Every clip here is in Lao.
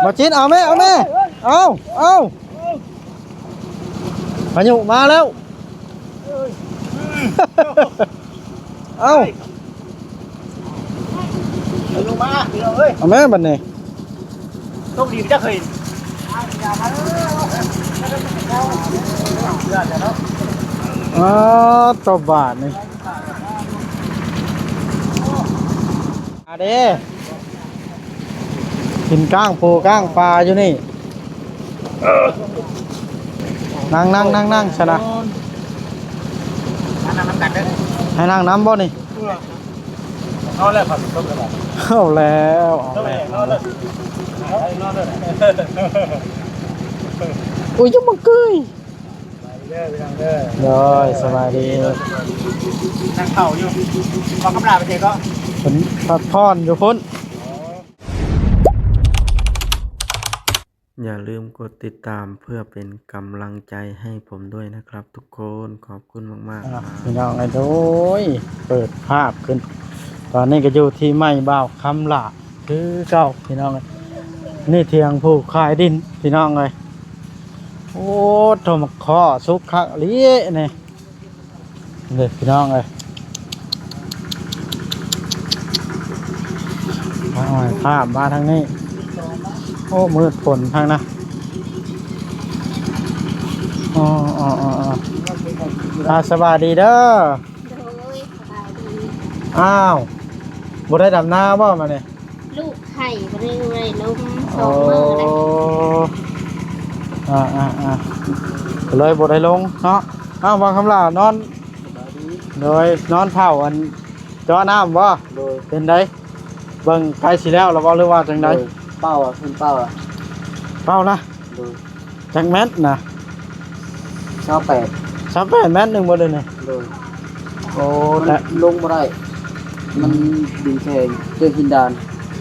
ບໍ່ຈິດ ເອົາແມ່ ເອົາແມ່ ເອົາ ເອົາ ພາຍຸມາແລ້ວ ເອົາ ພາຍຸມາ ພີ່ນ້ອງເອີຍ ເອົາແມ່ບັດນີ້ ໂຊກດີໄປຈັກເຮີ້ຍ ອ້າ ຕົວບາດນີ້ ມາເດ້ ກິນກ້າງປູກ້າງປາຢູ່ນີ້ ນັ່ງໆໆໆ ຊະນະ ນັ່ງນຳກັນເດີ ໃຫ້ນັ່ງນຳບໍ່ນີ້? ນອນແລ້ວ ເອົາແລ້ວ ເອົາແລ້ວ ເອົາແລ້ວ ເອົາແລ້ວ ໂອ້ຍ ຍັງບໍ່ເຄີຍ ໂດຍ ສະບາຍດີ ນັ່ງເຂົ້າຢູ່ ເວົ້າກັບຫຼານໄປເສຍກໍ ເພິ່ນພັກຜ່ອນຢູ່ພຸ້ນ. ຢ່າລືມກົດຕິດຕາມເພື່ອເປັນກຳລັງໃຈໃຫ້ຜົມດ້ວຍນະຄັບທຸກຄົນ ຂອບຄຸນມາກໆ ອ່າ ພີ່ນ້ອງເອີຍ ໂດຍ ເປີດພາບຂຶ້ນ ຕອນນີ້ກໍຢູ່ທີ່ໄມ້ບ່າວຄຳຫຼ້າຄືເກົ່າ ພີ່ນ້ອງເອີຍ ນີ້ຖຽງຜູ້ຂາຍດິນ ພີ່ນ້ອງເອີຍ ໂອ້ ໂທ້ ໝາກເຄາະສຸກຄັກອີ່ຫຼີນີ້. ເດີພີ່ນ້ອງເອີຍ ເອົາພາບມາທາງນີ້ ໂອ້ ມືດຝົນທາງນະ ອໍ ອໍ ອໍ ອໍ ອ່າ ສະບາຍດີເດີ ໂດຍ ສະບາຍດີ ອ້າວ ບໍ່ໄດ້ດຳນາບໍ່ມານີ້? ລູກໄຂ້ ບໍ່ໄດ້ ບໍ່ໄດ້ລົງສອງມື້ແລ້ວ ອໍ ອ່າໆໆ ກໍເລີຍບໍ່ໄດ້ລົງເນາະ ອ້າວ ບ່າວຄຳຫຼ້ານອນ ສະບາຍດີ ໂດຍ ນອນເຝົ້າອັນເຈາະນ້ຳບໍ່? ໂດຍ ເປັນໃດ ເບິ່ງໃກ້ຊິແລ້ວແລ້ວບໍ່ ຫຼືວ່າຈັ່ງໃດ? ໂດຍ ເປົ່າອະ ເພິ່ນເປົ່າລະ ເປົ່າລະ ໂດຍ ຈັກແມັດນະ? ຊາວແປດ ຊາວແປດແມັດໜຶ່ງບໍ່ເດນີ້? ໂດຍ ໂອ້ ມັນ ແຕ່ລົງບໍ່ໄດ້ ມັນ ອືມ ດິນແຂງ ເຈີຫີນດານ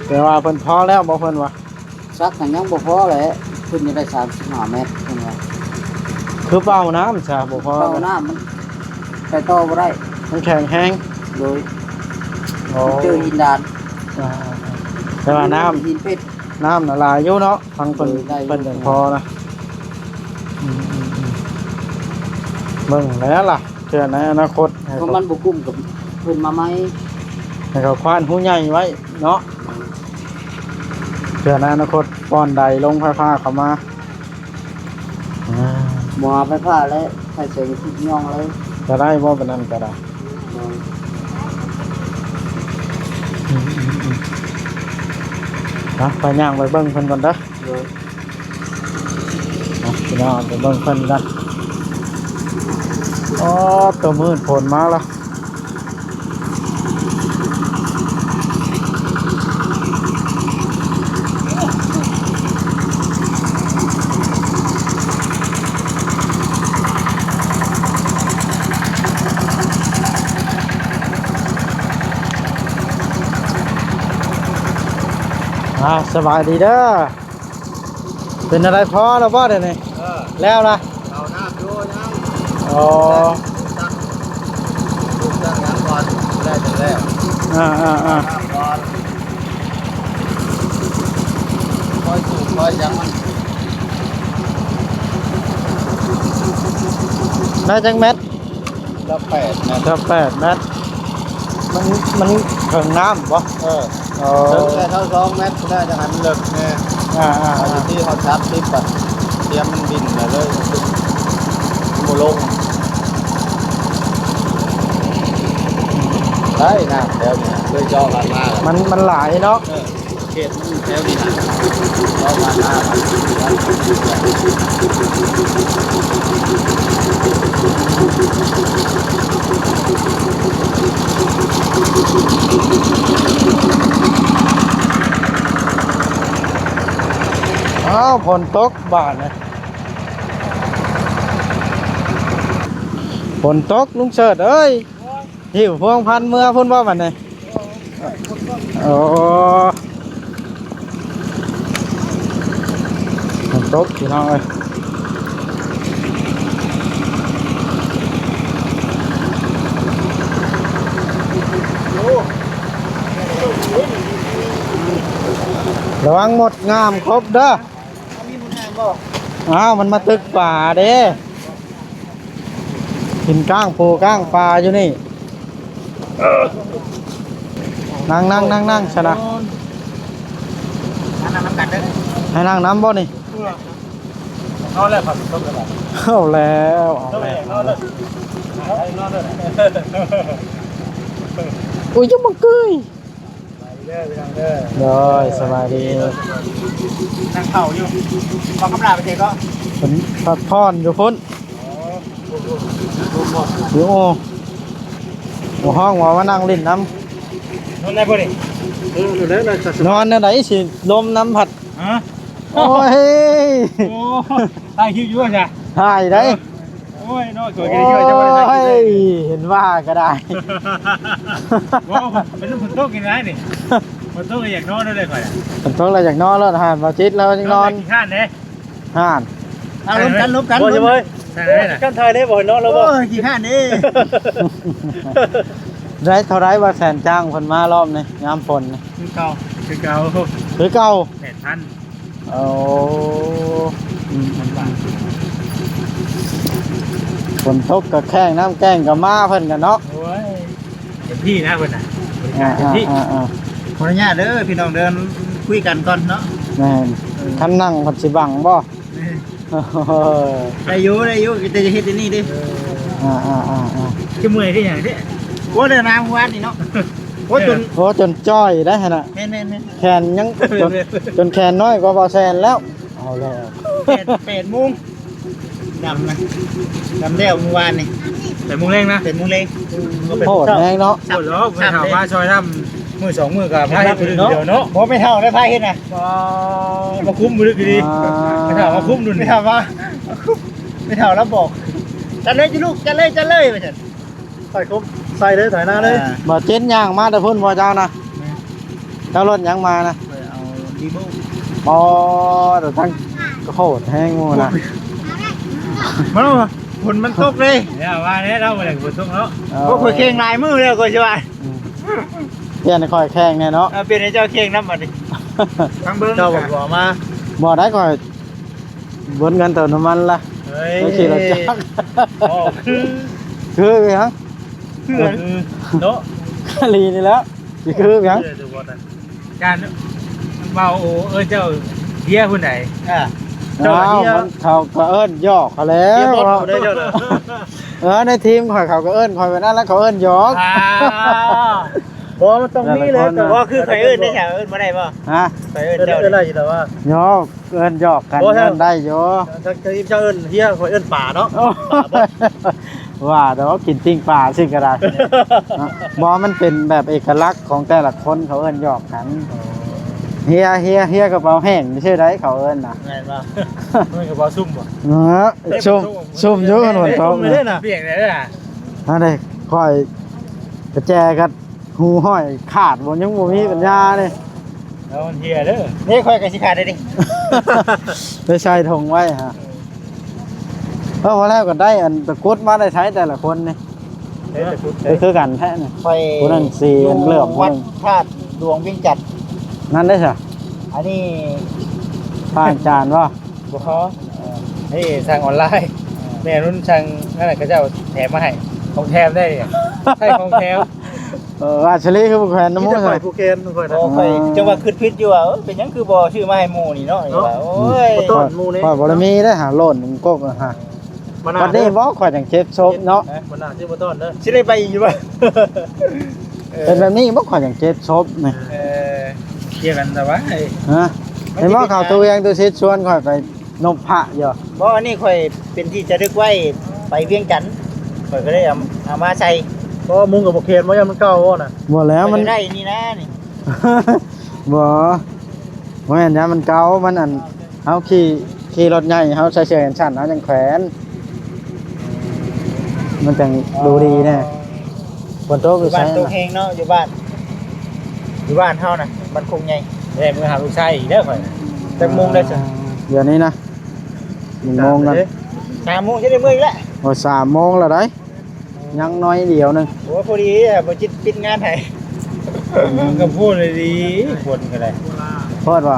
ແຕ່ວ່າເພິ່ນພໍແລ້ວບໍ່ ເພິ່ນວ່າ? ສັກຫັ້ນຍັງບໍ່ພໍແຫຼະ ເພິ່ນຢາກໄດ້ສາມສິບຫ້າແມັດເພິ່ນວ່າ ຄືເປົ່ານ້ຳຊະ ບໍ່ພໍ ເປົ່ານ້ຳມັນໄປຕໍ່ບໍ່ໄດ້ ມັນແຂງແຮງ ໂດຍ ໂອ້ ເຈີຫີນດານ ອ່າໆໆ ແຕ່ວ່ານ້ຳ ຫີນເພັດ ນ້ຳນະຫຼາຍຢູ່ເນາະ ທາງເພິ່ນ ໂດຍ ໄດ້ຢູ່ ເພິ່ນຈັ່ງພໍນະ ອືມໆໆ ເບິ່ງແລ້ວລະ ເທື່ອໃນອະນາຄົດ ເພາະມັນບໍ່ກຸ້ມກັບເພິ່ນມາໃໝ່ ໃຫ້ເຂົາຄວານຮູໃຫຍ່ໄວ້ເນາະ ເພື່ອໃນອະນາຄົດ ບ່ອນໃດລົງໄຟຟ້າເຂົ້າມາ ອ່າ ບໍ່ຫາໄຟຟ້າແລ້ວ ໃຊ້ແສງອາທິດຍ້ອງເລີຍ ກໍໄດ້ບໍ່? ປານນັ້ນກໍໄດ້ ໂດຍ ອືມໆໆ ນະ ໄປຍ່າງໄປເບິ່ງເພິ່ນກ່ອນເດີ ໂດຍ ນະ ພີ່ນ້ອງ ໄປເບິ່ງເພິ່ນກັນ ອໍ ຕົວມືດຝົນມາລະ ອ້າວ ສະບາຍດີເດີ ເປັນແນວໃດ ພໍແລ້ວບໍ່ດຽວນີ້? ເອີ ແລ້ວລະ ເຂົ້ານ້ຳຢູ່ຍັງ ອໍ ແລ້ວ ຈັກ ຈັກຫຍັງກ່ອນ ແລ້ວຈັ່ງແລ້ວ ອ່າໆໆ ນ້ຳກ່ອນ ຄ່ອຍສູບຄ່ອຍຫຍັງມັນ ໄດ້ຈັກແມັດ? ລະແປດແມັດ ລະແປດແມັດ ມັນ ມັນເຖິງນ້ຳບໍ່? ເອີ ເອີ ເຖິງແຕ່ຊາວສອງແມັດພຸ້ນແຫຼະ ຈັ່ງໃຫ້ມັນເລິກແດ່ ອ່າໆໆ ຢູ່ທີ່ຮອດສາມສິບບາດ ຕຽມມັນດິນແລ້ວເລີຍ ມັນບໍ່ລົງ ໄດ້ນ້ຳແຖວນີ້ເຄີຍເຈາະກັນມາ ມັນ ມັນຫຼາຍເນາະ ເອີ. ເຂດມັນແຖວນີ້ນະ ເລາະມານາ ອ້າວ ຝົນຕົກບາດນີ້ ຝົນຕົກ ລຸງເສີດເອີຍ. ຫິ້ວພວງພັນເມືອພຸ້ນບໍ່ບັດນີ້? ໂອ້ ຝົນຕົກພີ່ນ້ອງເອີຍ. ໂອ້ ລ ລະວັງມົດງາມຄົບເດີ. ມີມົດງາມບໍ່? ອ້າວ ມັນມາຕຶກປາເດ້ ກິນກ້າງປູກ້າງປາຢູ່ນີ້. ນັ່ງໆໆໆ ຊະນະ ນັ່ງນຳກັນເດີ. ໃຫ້ນັ່ງນຳບໍ່ນີ້? ເອົາແລ້ວ ເອົາແລ້ວ ເອົາແລ້ວ ເອົາແລ້ວ. ອຸ້ຍ ຈຸບັງເກີຍ. ໂດຍ ສະບາຍດີ. ນັ່ງເຂົ້າຢູ່ ບໍ່ກຳລາໄປເສຍກໍ ເພິ່ນພັກຜ່ອນຢູ່ພຸ້ນ. ຢູ່ ໂອ້ ໂອ້ ຮ້ອງວ່າມານັ່ງຫຼິ້ນນຳ. ນອນໄດ້ບໍ່ນີ້? ເອີ ນອນໄດ້ ນອນໄດ້ ນອນແນວໃດຊິລົມນຳພັດ. ຮະ? ໂອ້ຍ ໂອ້ ຖ່າຍຄລິບຢູ່ວ່າຊະ? ຖ່າຍໄດ້. ເອີ ໂອ້ຍ ເນາະ ຂ້ອຍກໍໄດ້ຊ່ອຍເຈົ້າບໍ່ໄດ້ຖ່າຍຄລິບເລີຍ. ໂອ້ຍ ເຫັນວ່າກໍໄດ້. ບໍ່ ມັນຝົນຕົກນີ້ນະນີ້ ຝົນຕົກກໍຢາກນອນເລີຍຂ້ອຍ. ຝົນຕົກແລ້ວຢາກນອນໂລດ ຫານບໍ່ຈິດແລ້ວຍັງນອນ ນອນແລ້ວຂີ້ຄ້ານເດ້. ຫັ້ນ ເອົາລົມກັນ ລົມກັນ ບໍ່ ລົມກັນ ບໍ່ ຄັນຖ່າຍໄດ້ບໍ່ໃຫ້ນອນແລ້ວບໍ່? ໂອ້ຍ ຂີ້ຄ້ານເດ້. ໄດ້ເທົ່າໃດວ່າແສນຈ້າງເພິ່ນມາລອບນີ້ຍາມຝົນນີ້? ຄືເກົ່າ ຄືເກົ່າ ຄືເກົ່າ ແປດພັນ. ໂອ້ ອືມ ຝົນຕົກກໍແຂ້ງ ນ້ຳແກ້ງກໍມາເພິ່ນກໍເນາະ. ໂອ້ຍ ເຕັມທີ່ນະເພິ່ນນະ ບໍລິການເຕັມທີ່. ອ່າໆໆໆ ຂໍອະນຸຍາດເດີພີ່ນ້ອງເດີ ຄຸຍກັນກ່ອນເນາະ. ແມ່ນ ເອີ ຄັນນັ່ງເພິ່ນຊິບັງບໍ່? ເອີ ໄດ້ຢູ່ ໄດ້ຢູ່ ແຕ່ຢ່າເຮັດອັນນີ້ເດ້. ເອີ ອ່າໆໆໆ ຊິເມື່ອຍຄືຫຍັງເດ້? ໂອ້ ເດີນທາງວານນີ້ເນາະ ໂອ້ ຈົນ ໂອ້ ຈົນຈ້ອຍໄດ້ຫັ້ນນະ. ແມ່ນໆໆ ແຂນຍັງ ຈົນ ຈົນແຂນນ້ອຍກວ່າບ່າວແຊນແລ້ວ. ເອົາແລ້ວ ແປດ ແປດໂມງ ດຳນະ ດຳແລ້ວມື້ວານນີ້. ແປດໂມງແລງນະ? ແປດໂມງແລງ. ໂຫດແຮງເນາະ. ໂຫດເນາະ ແມ່ເຖົ້າມາຊ່ອຍທຳ ມື້ສອງມື້ກໍພາເຮັດມື້ດຽວເນາະ. ບໍ່ ແມ່ເຖົ້າໄດ້ພາເຮັດນະ. ອໍ ມາຄຸມມື້ນີ້. ອ່າ ແມ່ເຖົ້າມາຄຸມດຸນ. ແມ່ເຖົ້າວ່າ ແມ່ເຖົ້າລາວບອກ ຈັດເລີຍລູກ ຈັດເລີຍ ຈັດເລີຍ ວ່າຊັ້ນ. ໃສ່ຄົບ ໃສ່ເລີຍ ໄຖນາເລີຍ. ອ່າ ບໍ່ ເຈັນຍ່າງມາແຕ່ພຸ້ນບໍ່ເຈົ້ານະ? ແມ່ນ. ເຈົ້າລົດຫຍັງມານະ? ຂ້ອຍເອົາລີໂບ. ບໍ່ ແຕ່ທັງໂຫດແຮງໝູ່ນະ. ມັນ ຝົນມັນຕົກເດ້. ຢ່າວ່າແດ່ ເຮົາບໍ່ໄດ້ຝົນຕົກເນາະ. ເອີ ໂອ້ ຂ້ອຍແຂ່ງຫຼາຍມື້ແລ້ວ ຂ້ອຍຊິວ່າ. ອືມ ປ່ຽນໃຫ້ຂ້ອຍແຂ່ງແດ່ເນາະ. ເອີ ປ່ຽນໃຫ້ເຈົ້າແຂ່ງນຳບັດນີ້. ທາງເບິ່ງ ເຈົ້າບໍ່ເອົາມາ. ບໍ່ໄດ້ ຂ້ອຍ ເບິດເງິນເຕີມນ້ຳມັນລະ. ເຮີ້ຍ ໄປຂີ່ລົດຈັກ. ອໍ ຄື ຄືຫຍັງ? ຄືເນາະ ອີ່ຫຼີນີ້ແຫຼະ. ຊິຄືຫຍັງ? ຈານເວົ້າ ໂອ້ ເອີ້ນເຈົ້າເຮຍຜູ້ໃດ? ອ່າ ເຈົ້າເຮຍ. ເຂົາກໍເອີ້ນຫຍອກເຂົາແລ້ວ. ເອີ ໃນທີມຂ້ອຍເຂົາກໍເອີ້ນຂ້ອຍແບບນັ້ນລະ ເຂົາເອີ້ນຫຍອກ. ອ່າ ບໍ່ ມັນຕ້ອງມີແຫຼະ. ແຕ່ວ່າຄືຂ້ອຍເອີ້ນໄດ້ຊະ ເອີ້ນບໍ່ໄດ້ບໍ່? ຮະ? ຂ້ອຍເອີ້ນເຈົ້າ ເອີ້ນໄດ້ຢູ່ແຕ່ວ່າ ຫຍອກ. ເອີ້ນຫຍອກກັນ ບໍ່ ເອີ້ນໄດ້ຢູ່. ທາງ ທາງທີມເຈົ້າເອີ້ນເຮຍ ຂ້ອຍເອີ້ນປາເນາະ. ໂອ້ຍ ປາບໍ່ ວ່າດອກ ກິນປີ້ງປາຊິກໍໄດ້. ເນາະ ບໍ່ ມັນເປັນແບບເອກະລັກຂອງແຕ່ລະຄົນ ເຂົາເອີ້ນຫຍອກກັນ. ອໍ ເຮຍ ເຮຍ ເຮຍກະເປົາແຫ້ງຊື່ໃດ ເຂົາເອີ້ນນະ. ແມ່ນບໍ່? ເປັນກະເປົາຊຸມບໍ່? ເອີ ຊຸມ ຊຸມຢູ່ ຄັນຝົນຕົກນະ. ປຽກເລີຍນະ. ອັນນີ້ຂ້ອຍກະແຈກັນ ຫູຫ້ອຍຂາດບໍ່ ຍັງບໍ່ມີປັນຍາເດ້. ແລ້ວມັນເຮຍເດີ ເດ້ ຂ້ອຍກໍຊິຂາດໄດ້ເດ້. ໄປໃສ່ຖົງໄວ້ຫາ. ເອີ ເອີ ພໍແລ້ວກໍໄດ້ອັນຕະກຸດມາໄດ້ໃຊ້ແຕ່ລະຄົນນີ້. ເດ້ຕະກຸດ ກໍຄືກັນແທ້ນີ້. ຂ້ອຍ ຜູ້ນັ້ນສີເຫຼືອງ ຜູ້ນັ້ນ ວັດທາດຫຼວງວຽງຈັນ. ນັ້ນເດ້ຊະ ອັນນີ້ ພະອາຈານບໍ່? ບໍ່ພໍ. ເອີ ນີ້ສັ່ງອອນລາຍ. ແມ່ລຸນສັ່ງນັ້ນແຫຼະ ເຂົາເຈົ້າແຖມມາໃຫ້ ຂອງແຖມໄດ້ນີ້ ໃຊ້ຂອງແຖມ. ເອີ ວ່າຊະລີຄືຜູ້ແຂວນນຳໝູ່ ມີແຕ່ຂ້ອຍຜູ້ແຂວນຂອງຂ້ອຍນະ. ອໍ ຂ້ອຍ ອໍ ຈັ່ງວ່າຄິດຜິດຢູ່ວ່າ ເອີ ເປັນຫຍັງຄືບໍ່ຊື້ມາໃຫ້ໝູ່ນີ້ເນາະ. ເນາະ ວ່າ ໂອ້ຍ ບໍ່ຕ້ອນໝູ່ນີ້ ຂ້ອຍບໍ່ໄດ້ມີເດ້ຫາ ໂລດໜຶ່ງກົກນະຫາ. ມານາ ບັດນີ້ບໍ່ ຂ້ອຍຈັ່ງເຈັບສົບເນາະ. ມານາຊິບໍ່ຕ້ອນເດີ. ຊິໄດ້ໄປຢູ່ບໍ່? ເອີ ເປັນແບບນີ້ບໍ່ ຂ້ອຍຈັ່ງເຈັບສົບນີ້. ເອີ ເກັບອັນຕະວາຍ. ຮະ? ເຫັນບໍ່ ເຂົາຕົວເອງຕົວຊິດຊວນຂ້ອຍໄປ ນົບພະຢູ່. ບໍ່ ອັນນີ້ຂ້ອຍເປັນທີ່ຈະລຶກໄວ້ໄປວຽງຈັນ ຂ້ອຍກໍເລີຍເອົາ ເອົາມາໃສ່. ເພາະວ່າມຸງກັບບໍ່ແຂນບໍ່ ຢ້ານມັນເກົ່າບໍ່ນະ? ບໍ່ແລ້ວ ມັນໄດ້ນີ້ນະນີ້. ບໍ່ ບໍ່ແມ່ນ ຢ້ານມັນເກົ່າ ມັນອັນ ເຮົາຂີ່ ຂີ່ລົດໃຫຍ່ ເຮົາໃສ່ເສື້ອແຂນສັ້ນ ເຮົາຈັ່ງແຂວນ ມັນຈັ່ງດູດີແດ່. ຝົນຕົກຢູ່ໃສ? ຢູ່ບ້ານຕົກແຮງເນາະ ຢູ່ບ້ານ ຢູ່ບ້ານເຮົານະ ບ້ານໂຄກໃຫຍ່. ແລ້ວມື້ຫາລູກຊາຍອີກແລ້ວຂ້ອຍ. ຈັກໂມງແລ້ວຊະ? ດຽວນີ້ນະ ໜຶ່ງໂມງນະ. ສາມໂມງຊິໄດ້ເມືອອີກແລ້ວ. ໂອ້ ສາມໂມງແລ້ວໃດ໋ ຍັງໜ້ອຍດຽວໜຶ່ງ. ໂອ້ ພໍດີ ບໍ່ຈິດປິດງານໃຫ້. ກໍໂພດເລີຍດີ ຝົນກໍໄດ້. ໂພດບໍ່?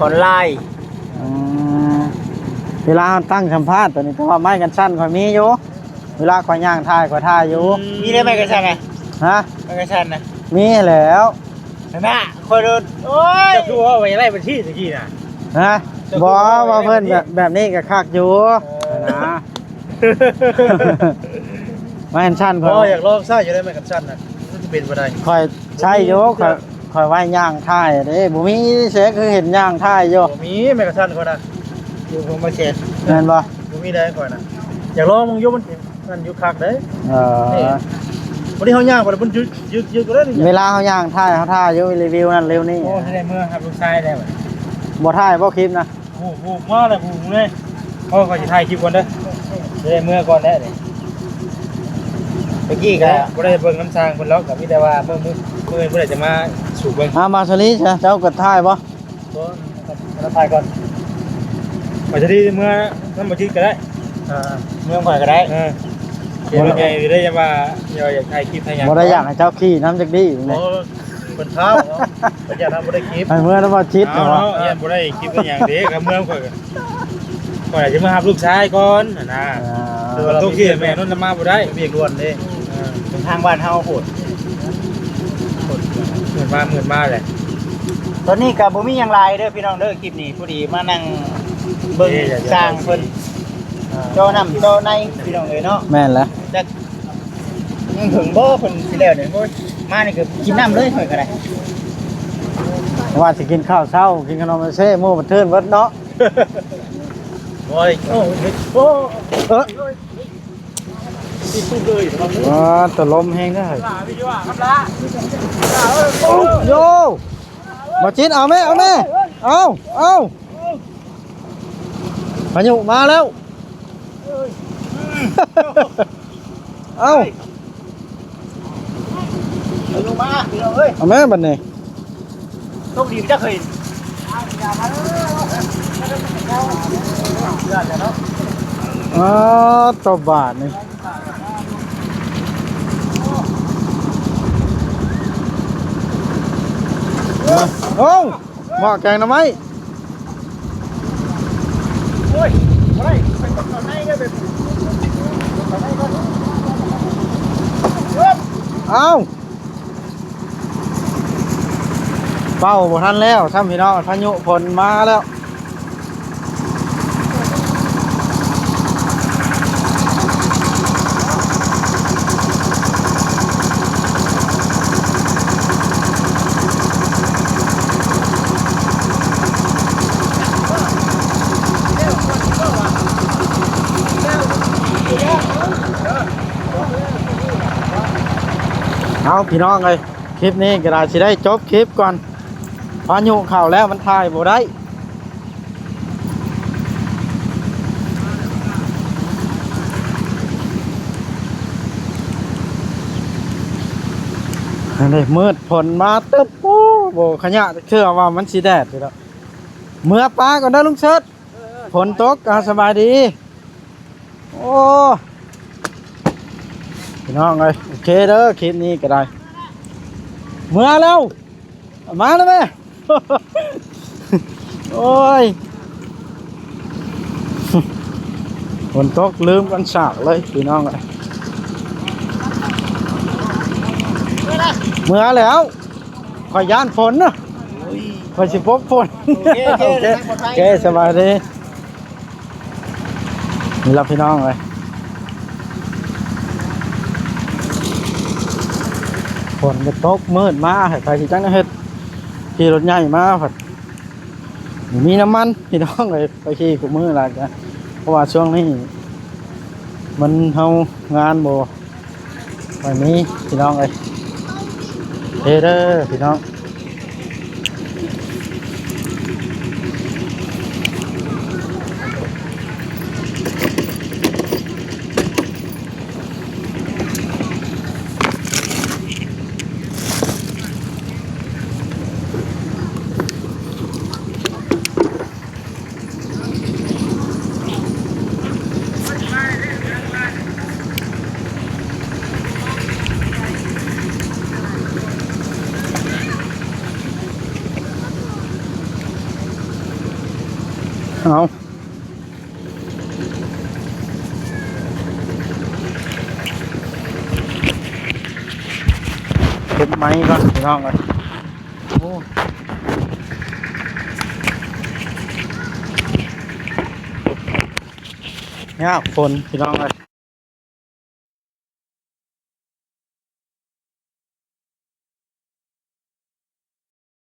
ອອນລາຍ. ອືມ ເວລາເຮົາຕັ້ງສຳພາດຕົວນີ້ ແຕ່ວ່າໄມ້ກັນສັ່ນຂ້ອຍມີຢູ່ ເວລາຂ້ອຍຍ່າງຖ່າຍ ຂ້ອຍຖ່າຍຢູ່. ອືມ ມີໄດ້ໄມ້ກັນສັ່ນນະ? ຮະ? ໄມ້ກັນສັ່ນນະ? ມີແລ້ວ ຫັ້ນນະ ຂ້ອຍໂດນ ໂອ້ຍ ເຈົ້າຄືເວົ້າວ່າຢາກໄດ້ບັນຊີຕະກີ້ນະ? ຮະ? ເຈົ້າຄື ບໍ່ ເວົ້າວ່າເພິ່ນ ເວົ້າແບບ ແບບນີ້ກໍຄັກຢູ່ ເອີ ນະ. ໄມ້ກັນສັ່ນຂ້ອຍ ບໍ່ ຢາກລອງໃຊ້ຢູ່ໄດ໋ ໄມ້ກັນສັ່ນນະ ມັນຊິເປັນບໍ່ໄດ້. ຂ້ອຍໃຊ້ຢູ່ ຂ້ອຍ ຂ້ອຍໄວ້ຍ່າງຖ່າຍເດ້ ບໍ່ມີເສຄືເຫັນຍ່າງຖ່າຍຢູ່. ບໍ່ມີ ໄມ້ກັນສັ່ນຂ້ອຍນະ ຢູ່ເພິ່ນບໍ່ເສ ແມ່ນບໍ່? ບໍ່ມີໄດ໋ຂ້ອຍນະ ຢາກລອງເບິ່ງຢູ່ ມັນ ນັ້ນຢູ່ຄັກເດ້. ເອີ ນີ້ ວັນນີ້ເຮົາຍ່າງໄປແລ້ວມັນຍຶກໆໆຢູ່ເດ້ນີ້. ເວລາເຮົາຍ່າງຖ່າຍ ເຮົາຖ່າຍຢູ່ ຣີວິວນັ້ນຣີວິວນີ້. ໂອ້ ຊິໄດ້ເມືອຮັບລູກຊາຍແລ້ວ. ບໍ່ຖ່າຍບໍ່ຄລິບນະ? ໂອ້ໂຫ ມາແລ້ວຜູ້ເລີຍ. ໂອ້ ຂ້ອຍຊິຖ່າຍຄລິບກ່ອນເດີ ຊິໄດ້ເມືອກ່ອນແລ້ວນີ້. ຕະກີ້ກະບໍ່ໄດ້ເບິ່ງນຳຊ່າງເພິ່ນຫຼອກ ກະມີແຕ່ວ່າມື້ ມື້ ມື້ອື່ນເພິ່ນອາດຈະມາສູບເບິ່ງ. ອາ ມາສາລີ ເຈົ້າກໍຖ່າຍບໍ່? ບໍ່ ມາຖ່າຍກ່ອນ ມາສາລີ ເມືອນຳບໍ່ຈິດກໍໄດ້. ເອີ ເມືອຂ້ອຍກໍໄດ້. ເອີ ເຂດມັນໃຫຍ່ຢູ່ເດ້ ຢ່າວ່າ ຢ່າ ຢ່າຖ່າຍຄລິບຖ່າຍຫຍັງ ບໍ່ໄດ້ຢາກໃຫ້ເຈົ້າຂີ່ນຳຈັກດີ້. ບໍ່ ເພິ່ນທ້າວເນາະ ເພິ່ນຢ້ານເຮົາບໍ່ໄດ້ຄລິບ ໃຫ້ເມືອນຳບໍ່ຈິດເນາະ. ເອົາເນາະ ຢ້ານບໍ່ໄດ້ຄລິບອີຫຍັງເດ້ ກໍເມືອຂ້ອຍກໍ ຂ້ອຍຊິມາຮັບລູກຊາຍກ່ອນຫັ້ນນະ. ອ່າ ຄືວ່າຕົກເຂດແມ່ນນນນະມາບໍ່ໄດ້ ວຽກດ່ວນເດ້. ເອີ ເປັນທາງບ້ານເຮົາໂພດ ມືດມາ ມືດມາແຫຼະ. ຕອນນີ້ກໍບໍ່ມີຫຍັງຫຼາຍເດີພີ່ນ້ອງເດີ ຄລິບນີ້ ພໍດີມານັ່ງເບິ່ງ ເອີ ຊ່າງເພິ່ນ ອ່າ ເຈາະນ້ຳເຈາະໃນພີ່ນ້ອງເອີຍເນາະ. ແມ່ນແຫຼະ ຈັກ ຍັງເຖິງບໍ່ເພິ່ນຊິແລ້ວນີ້? ໂອ້ຍ ມານີ້ກໍກິນນ້ຳເລີຍຂ້ອຍກໍໄດ້ ວ່າຊິກິນຂ້າວເຊົ້າ ກິນຂະໜົມເຊ ໝູ່ມັນເທີນເບິດເນາະ. ໂອ້ຍ ໂອ້ຍ ໂອ້ຍ ເອີ ຕິດປຸບເລີຍ. ອໍ ຕະລົມແຮງເດີ. ໂຢ ບໍ່ຈິດ ເອົາແມ່ ເອົາແມ່ ເອົາ ເອົາ. ພາຍຸມາແລ້ວ ເອົາ ພາຍຸມາພີ່ນ້ອງເອີຍ. ເອົາແມ່ບັດນີ້ ໂຊກດີຈັກເຮີ້ຍ. ອໍ ຕົບບາດນີ້ ໂອ້ ໝໍ້ແກງໜໍ່ໄມ້. ໂອ້ຍ ບໍ່ໄດ້ ໄປຕົ້ມເຂົ້າໃນເດີ ໄປຕົ້ມເຂົ້າໃນກ່ອນ. ເອີບ ເອົ້າ ເປົ່າບໍ່ທັນແລ້ວຊ້ຳພີ່ນ້ອງ ພາຍຸຝົນມາແລ້ວ. ເອົາ ພີ່ນ້ອງເອີຍ ຄລິບນີ້ກໍໄດ້ ຊິໄດ້ຈົບຄລິບກ່ອນ ພາຍຸເຂົ້າແລ້ວ ມັນຖ່າຍບໍ່ໄດ້. ອັນນີ້ມືດ ຝົນມາຕຶບ ໂອ້ ບໍ່ຂະຍະຈັກເທື່ອວ່າມັນຊິແດດຢູ່ດອກ. ເມືອປາກ່ອນເດີລຸງເຊີດ ຝົນຕົກ. ອ່າ ສະບາຍດີ. ໂອ້ ພີ່ນ້ອງເອີຍ ໂອເຄເດີ ຄລິບນີ້ກໍໄດ້ ເມືອແລ້ວ ມາແລ້ວແມ່. ໂອ້ຍ ຝົນຕົກ ລືມກັນສາກເລີຍພີ່ນ້ອງເອີຍ. ເມືອແລ້ວ ຂ້ອຍຢ້ານຝົນນະ ຂ້ອຍຊິປົກຝົນ. ໂອເຄ ໂອເຄ ໂອເຄ ສະບາຍດີ. ນີ້ລະພີ່ນ້ອງເອີຍ ຝົນກໍຕົກ ມືດມາ ໃຜຊິຈັກແນວເຮັດ ຂີ່ລົດໃຫຍ່ມາພັດ ບໍ່ມີນ້ຳມັນພີ່ນ້ອງເອີຍ. ໄປຂີ່ຄູ່ມື້ລະກະ ເພາະວ່າຊ່ວງນີ້ມັນ ເຮົາງານບໍ່ ໄປມີພີ່ນ້ອງເອີຍ ເດີ ພີ່ນ້ອງ. ໂ ເອົາ ເກັບໄມ້ກ່ອນພີ່ນ້ອງເອີຍ. ໂອ້ ຍາກຝົນພີ່ນ້ອງເອີຍ.